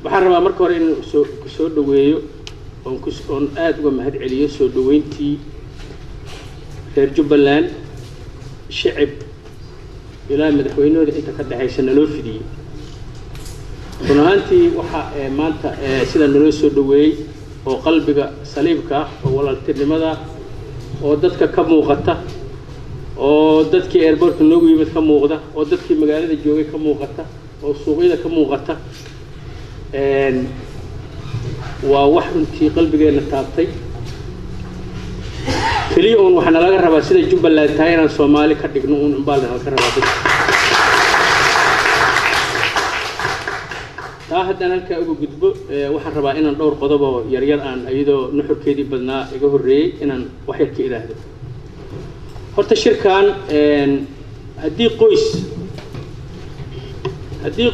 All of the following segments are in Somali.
Waxaan rabaa marka hore inaan soo dhaweeyo oon aada uga mahad celiyo soo dhaweyntii reer Jubbaland, shicib ilaa madaxweynahooda inta ka dhexaysa naloo fidiyey. Run ahaantii waxa maanta sida naloo soo dhaweeyey oo qalbiga saliibka ah oo walaaltinimada oo dadka ka muuqata oo dadkii airportka noogu yimid ka muuqda oo dadkii magaalada joogay ka muuqata oo suuqyada ka muuqata, waa wax runtii qalbigeenna taabtay. Keliya uun waxaana laga rabaa sida Jubbaland tahay inaan Soomaali ka dhigno uun unbaa lanala rabaa dadka. Taa haddaan halkaa uga gudbo, waxaan rabaa inaan dhowr qodob oo yaryar aan iyadoo nuxurkeedii badnaa iga horreeyey inaan wax yar ka idhaahdo. Horta shirkan haddii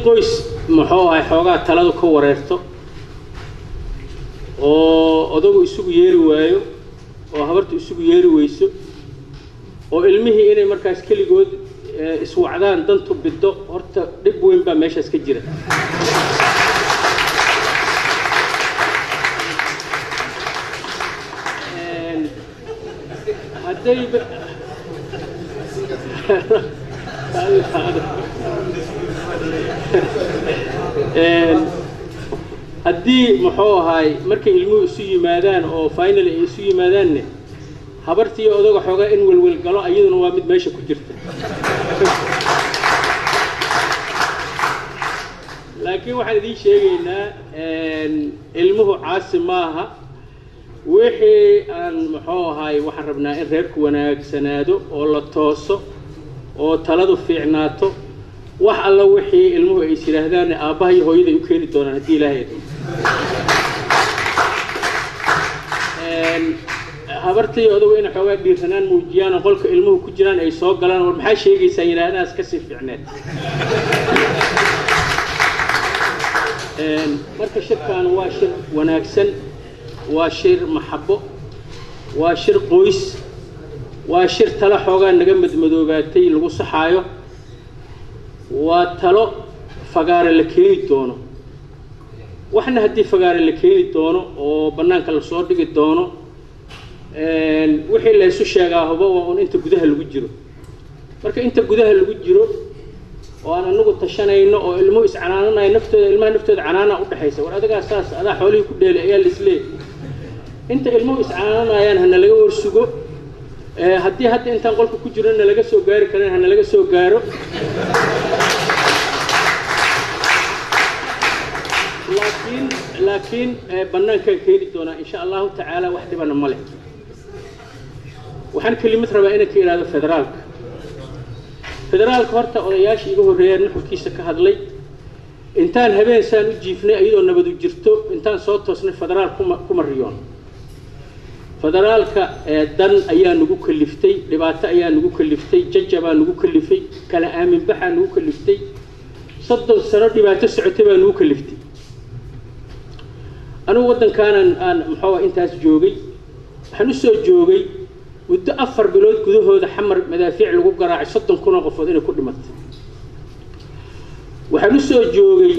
qoys muxuu ahay xoogaa taladu ka wareerto oo odagu isugu yeeri waayo oo habartu isugu yeeri weyso oo ilmihii inay markaas keligood iswacdaan dantu biddo, horta dhib weyn baa meeshaas ka jira. Haddayba haddii muxuu ahaay markay ilmuhu isu yimaadaan oo finally ay isu yimaadaanne, habartii odaga xoogaa in welwel galo iyaduna waa mid meesha ku jirta. Laakiin waxaan idiin sheegaynaa, ilmuhu caasi maaha. Wixii aan muxuu ahaay waxaan rabnaa in reerku wanaagsanaado oo la tooso oo taladu fiicnaato. Wax alla wixii ilmuhu ay is yidhaahdaan aabbaha iyo hooyada ay u keeni doonaan haddii Ilaahay idmo. Habartii odagu inay xoogaa dhiirranaan muujiyaan oo qolka ilmuhu ku jiraan ay soo galaan, war maxaa sheegaysaan yidhaahdaas kasii fiicneed. Marka shirkan waa shir wanaagsan, waa shir maxabo, waa shir qoys, waa shir talo xoogaa naga madmadoobaatay lagu saxaayo, waa talo fagaare la keeni doono. Waxna haddii fagaare la keeni doono oo bannaanka lasoo dhigi doono, wixii la isu sheegaa huba waa un inta gudaha lagu jiro. Marka inta gudaha lagu jiro oo aan anagu tashanayno oo ilmuhu iscanaananayo naftooda, ilmaha naftooda canaana udhexaysa, war adigaa saas adaa xoolihii ku dheelay ayaa laisleeyahy. Inta ilmuhu iscanaananayaan hana laga warsugo. Haddii hadda intaan qolka ku jirno na laga soo gaari karin, hana laga soo gaaro. Laakiin bannaankaan keeni doonaa insha Allahu tacaala, wax dhibana ma leh. Waxaan kelimad rabaa inaan ka idhaahdo federaalka. Federaalka horta odayaashii iga horreeyaan nuxurkiisa ka hadlay. Intaan habeen saan u jiifnay iyadoo nabadu jirto, intaan soo toosnay federaal kuma riyoon. Federaalka dan ayaa nagu kaliftay, dhibaato ayaa nagu kaliftay, jajabaa nagu kalifay, kala aaminbaxaa nagu kaliftay, 30 sano dhibaato socotay baa nagu kaliftay. Anigu waddankaanan aan muxuu intaas joogay, waxaan u soo joogay muddo 4 bilood gudahooda Xamar madaafiic lagu garaacay 30,000 oo qofood inay ku dhimatay. Waxaan u soo joogay,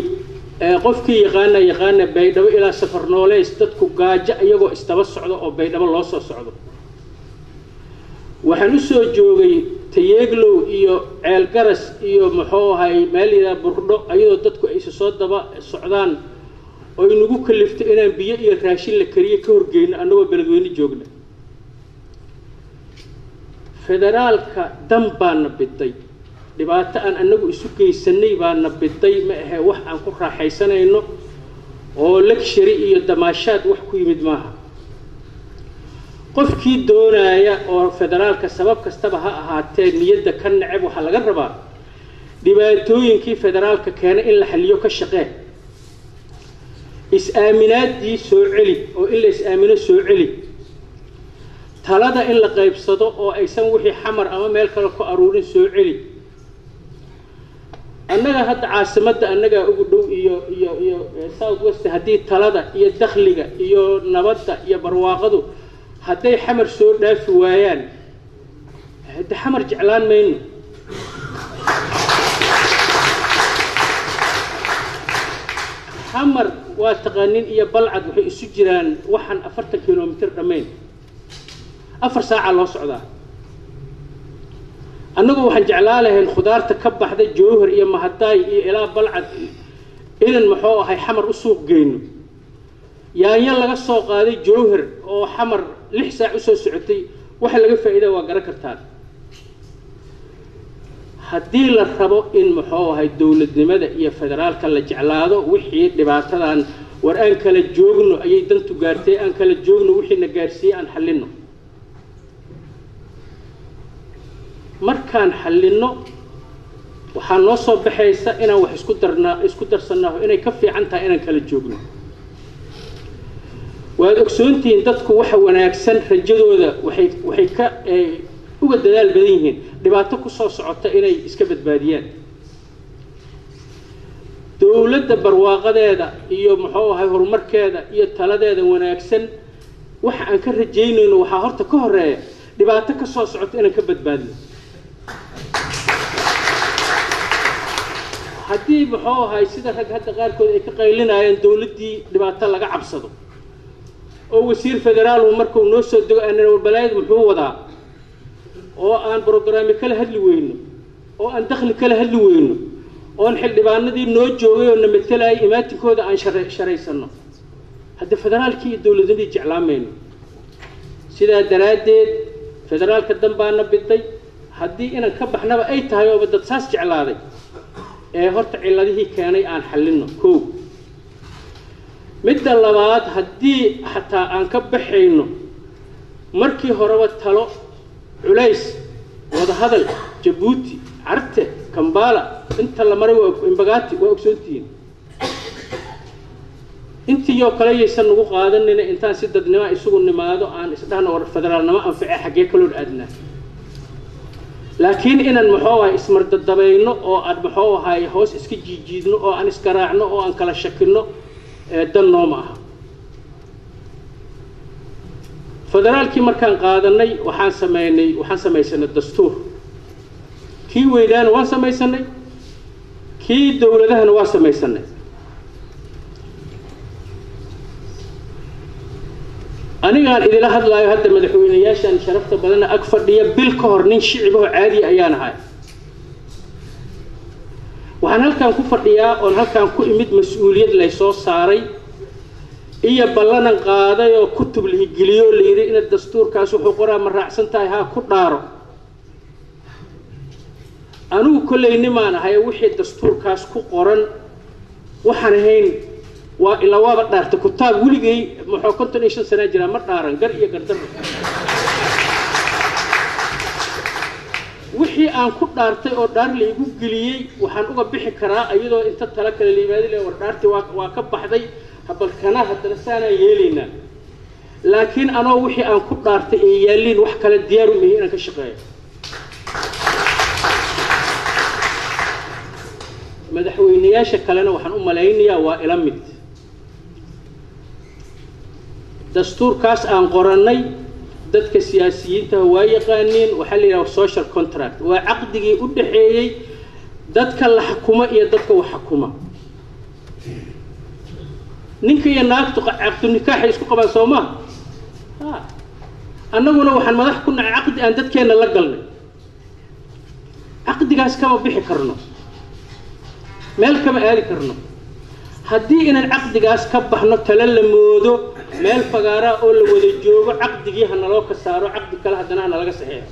qofkii yaqaana yaqaana, Baydhabo ilaa safar nooleys dadku gaajo iyagoo isdaba socdo oo Baydhabo loo soo socdo. Waxaan u soo joogay Tayeeglow iyo Ceelgaras iyo muxuu ahay meel yidhaha Burdho iyadoo dadku ay isu soo daba socdaan oo inagu kaliftay inaan biyo iyo raashin la kariyo ka horgeyno annagoo beledweyne joogna. Federaalka dan baana biday, dhibaato aan annagu isu geysanay baana biday. Ma ahe wax aan ku raaxaysanayno oo luxury iyo damaashaad wax ku yimid maaha. Qofkii doonaya oo federaalka sabab kastaba ha ahaatee niyadda ka neceb, waxaa laga rabaa dhibaatooyinkii federaalka keenay in la xaliyo ka shaqee, is-aaminaadii soo celi oo in la is-aamino soo celi, talada in la qaybsado oo aysan wixii Xamar ama meel kale ku aruurin soo celi. Annaga hadda caasimadda annagaa ugu dhow iyo South West. Haddii talada iyo dakhliga iyo nabadda iyo barwaaqadu hadday Xamar soo dhaafi waayaan, hadda Xamar jeclaan mayno. Xamar waa taqaanin iyo Balcad waxay isu jiraan waxaan 40 kilomitir dhammayn, 4 saaca loo socdaa. Annagu waxaan jeclaa lahayn khudaarta ka baxda Jowhar iyo Mahadaay iyo ilaa Balcad inan muxuu ahay Xamar u suuq geyno. Yaanyo laga soo qaaday Jowhar oo Xamar 6 saac usoo socotay, waxa laga faa'iida waa garan kartaan. Haddii la rabo in muxuu ahay dowladnimada iyo federaalka la jeclaado, wixii dhibaatadan war aan kala joogno ayay dantu gaartay, aan kala joogno wixiina gaarsiiyey aan xallinno. Markaan xallinno waxaa noo soo baxaysa inaan wax isku darnaa, isku darsannaaho inay ka fiican tahay inaan kala joogno. Waad ogsoontihiin dadku waxa wanaagsan rajadooda waxay ka uga dadaal badan yihiin dhibaato ku soo socota inay iska badbaadiyaan. Dowladda barwaaqadeeda iyo muxuu ahay horumarkeeda iyo taladeeda wanaagsan waxa aan ka rajaynayno waxaa horta ka horeeya dhibaato ka soo socota inaan ka badbaadno. Haddii muxuu ahay sida rag hadda qaarkood ay ka qaylinayaan dowladdii dhibaato laga cabsado oo wasiir federaal uu markuu noo soo dego aanan warbalaayad muxuu wadaa oo aan brograami kala hadli weyno oo aan dakhli kala hadli weyno oon xildhibaanadii noo joogay oo na matelayay imaatinkooda aan sharaysano, hadda federaalkii iyo dowladnimadii jeclaamayno. Sidaa daraaddeed federaalka dan baana biday, haddii inaan ka baxnaba ay tahay ooba dad saas jeclaaday ee horta cilladihii keenay aan xallinno. Kow, midda labaad, haddii xataa aan ka baxayno markii horeba talo culays wadahadal Jabuuti, Carte, Kambala inta la maray waa Imbagaati, waa ogsoontihiin. Intii oo kale yaysan nagu qaadanina intaan si dadnimo isugu nimaado aan isdhahno war federaalnimo anface xaggee kaloon aadnaa. Laakiin inaan muxuu ahay ismardadabayno oo aan muxuu ahay hoos iska jiijiidno oo aan isgaraacno oo aan kala shakinno dan nooma aha. Federaalkii markaan qaadanay waxaan samaysanay dastuur. Kii weynaana waan samaysanay, kii dowladahana waan samaysanay. Anigaan idila hadlaayo hadda madaxweynayaashan sharafta badanna ag fadhiya bil ka hor nin shicibahoo caadi ayaan ahay. Waxaan halkaan ku fadhiyaa oon halkaan ku imid mas-uuliyad laysoo saaray iyo ballanan qaaday oo kutub lihigeliyo la yidhi inaad dastuurkaas wuxuu qoraa ma raacsan tahay, haa ku dhaaro. Anigu kolley nimaan ahay wixii dastuurkaas ku qoran waxaan ahayn waa ilaa waaba dhaartay kutaab weligay muxuu 55 sana jiraa ma dhaaran gar iyo gardarro. Wixii aan ku dhaartay oo dhaar la igu geliyey waxaan uga bixi karaa iyadoo inta tala kale la yimaado le war dhaartii waa ka baxday habalkana haddana saanaan yeelaynaa. Laakiin anoo wixii aan ku dhaartay ee yaalliin wax kale diyaar u mihi inaan ka shaqeeyo. Madaxweynayaasha kalena waxaan u malaynayaa waa ila mid. Dastuurkaas aan qorannay dadka siyaasiyiinta waa yaqaaniin, waxaa la yidhaha social contract, waa caqdigii u dhaxeeyey dadka la xukuma iyo dadka wax xukuma. Ninka iyo naagtu caqdu nikaaxay isku qabaan soo maaha? Annaguna waxaan madax ku nacay caqdi aan dadkeenna la galnay. Caqdigaas kama bixi karno, meel kama aadi karno. Haddii inaan caqdigaas ka baxno tala la moodo meel fagaaraa oo la wada joogo caqdigii ha naloo ka saaro, caqdi kale haddana ha nalaga saxeexo.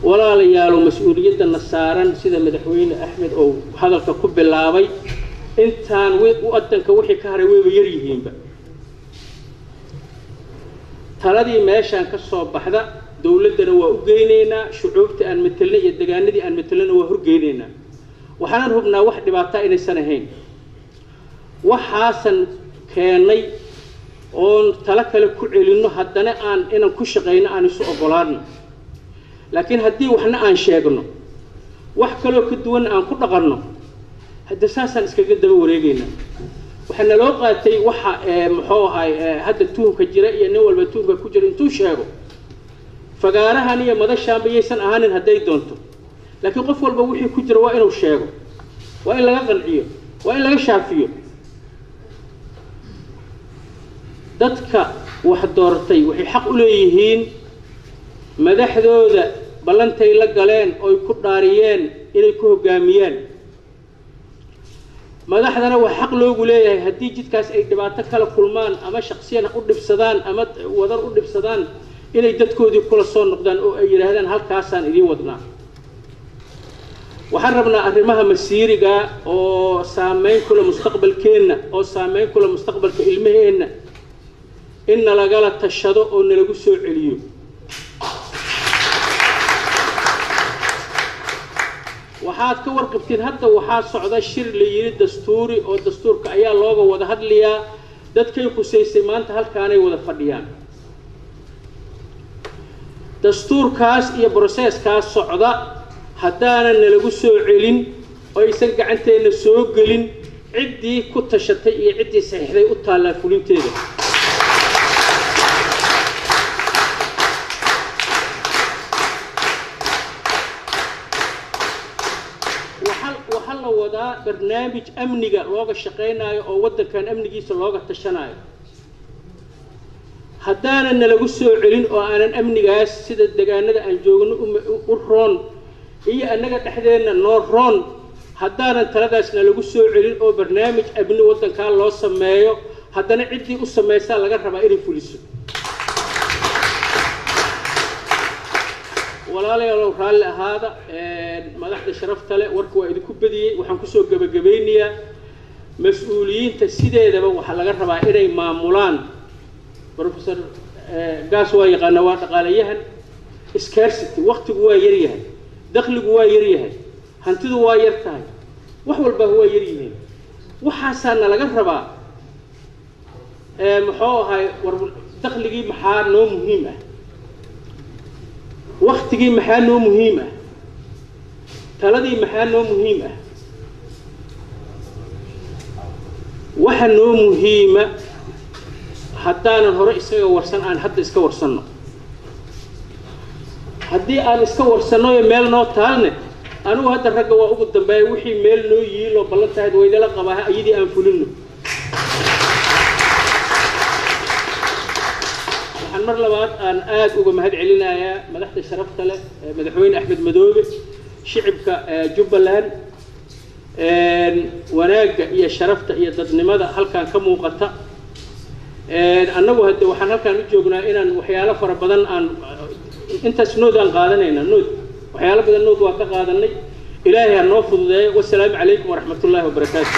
Walaalayaalo mas-uuliyadda na saaran sida madaxweyne Axmed oo hadalka ku bilaabay intaan waddanka wixii ka haray wayba yar yihiinba. Taladii meeshaan ka soo baxda dowladdana waa u geynaynaa, shucuubta aan matelnay iyo degaanadii aan matelnayna waa horgeynaynaa. Waxaanan hubnaa wax dhibaataa inaysan ahayn. Waxaasan keennay oon talo kale ku celinno haddana aan inaan ku shaqayno aan isu oggolaanno. Laakiin haddii waxna aan sheegno wax kaloo ka duwanna aan ku dhaqanno, hadda saasaan iskaga daba wareegaynaa. Waxaa naloo qaatay waxa muxuu ahay hadda tuhumka jira iyo nin walba tuhumka ku jira intuu sheego fagaarahan iyo madashaanba yaysan ahaanin hadday doonto. Laakiin qof walba wixii ku jira waa inuu sheego, waa in laga qanciyo. Waa in laga shaafiyo. Dadka wax doortay waxay xaq u leeyihiin madaxdooda ballantay la galeen oy ku dhaariyeen inay ku hoggaamiyaan. Madaxdana waa xaq loogu leeyahay haddii jidkaas ay dhibaato kala kulmaan ama shaksiyan u dhibsadaan ama wadar u dhibsadaan inay dadkoodii kula soo noqdaan oo ay yidhaahdaan halkaasaan idiin wadnaa. Waxaan rabnaa arrimaha masiiriga oo saameyn kula mustaqbalkeenna oo saameyn kula mustaqbalka ilmaheenna in nalagala tashado oo nalagu soo celiyo. Waxaad ka warqabtiin hadda waxaa socda shir la yidhi dastuuri oo dastuurka ayaa looga wada hadlayaa. Dadkay khusaysay maanta halkaanay wada fadhiyaan. Dastuurkaas iyo broseeskaas socda haddaanan nalagu soo celin oo aysan gacanteenna soo gelin, ciddii ku tashatay iyo ciddii saxiixday u taallaa fulinteeda. Waxaa la wadaa barnaamij amniga looga shaqaynaayo oo waddankan amnigiisa looga tashanaayo. Haddaanan nalagu soo celin oo aanan amnigaas sida degaanada aan joogno u roon iyo annaga dhexdeenna noo roon, haddaanan taladaas nalagu soo celin oo barnaamij amni waddankaa loo sameeyo, haddana ciddii u samaysaa laga rabaa inay fuliso. Walaalayaalow, raalli ahaada, madaxda sharafta leh, warka waa idinku badiyey. Waxaan kusoo gebagabaynayaa mas-uuliyiinta sideedaba waxaa laga rabaa inay maamulaan. Professor Gaas waa yaqaana, waa dhaqaalayahan. Scarcity, waktigu waa yar yahay, dakhligu waa yar yahay, hantidu waa yar tahay, wax walba waa yar yihiin. Waxaasaana laga rabaa muxuu ahay, war dakhligii maxaa noo muhiim ah, waktigii maxaa noo muhiim ah, taladii maxaa noo muhiim ah? Waxa noo muhiima haddaanan hore iskaga warsan, aan hadda iska warsanno. Haddii aan iska warsannoyo meel noo taalne, anigu hadda ragga waa ugu dambeeya, wixii meel noo yiiloo ballantahayd waydala qabaa, iyadii aan fulino. Waxaan mar labaad aan aada uga mahad celinayaa madaxda sharafta leh, madaxweyne Axmed Madoobe, shicibka Jubbaland, wanaagga iyo sharafta iyo dadnimada halkan ka muuqata. Annagu hadde waxaan halkaan u joognaa inaan waxyaalo fara badan aan intaas note aan qaadanayna, note waxyaalo badan note waa ka qaadanay. Ilaahay ha noo fududeeyo. Wasalaamu calaykum waraxmat ullaahi wabarakaatu.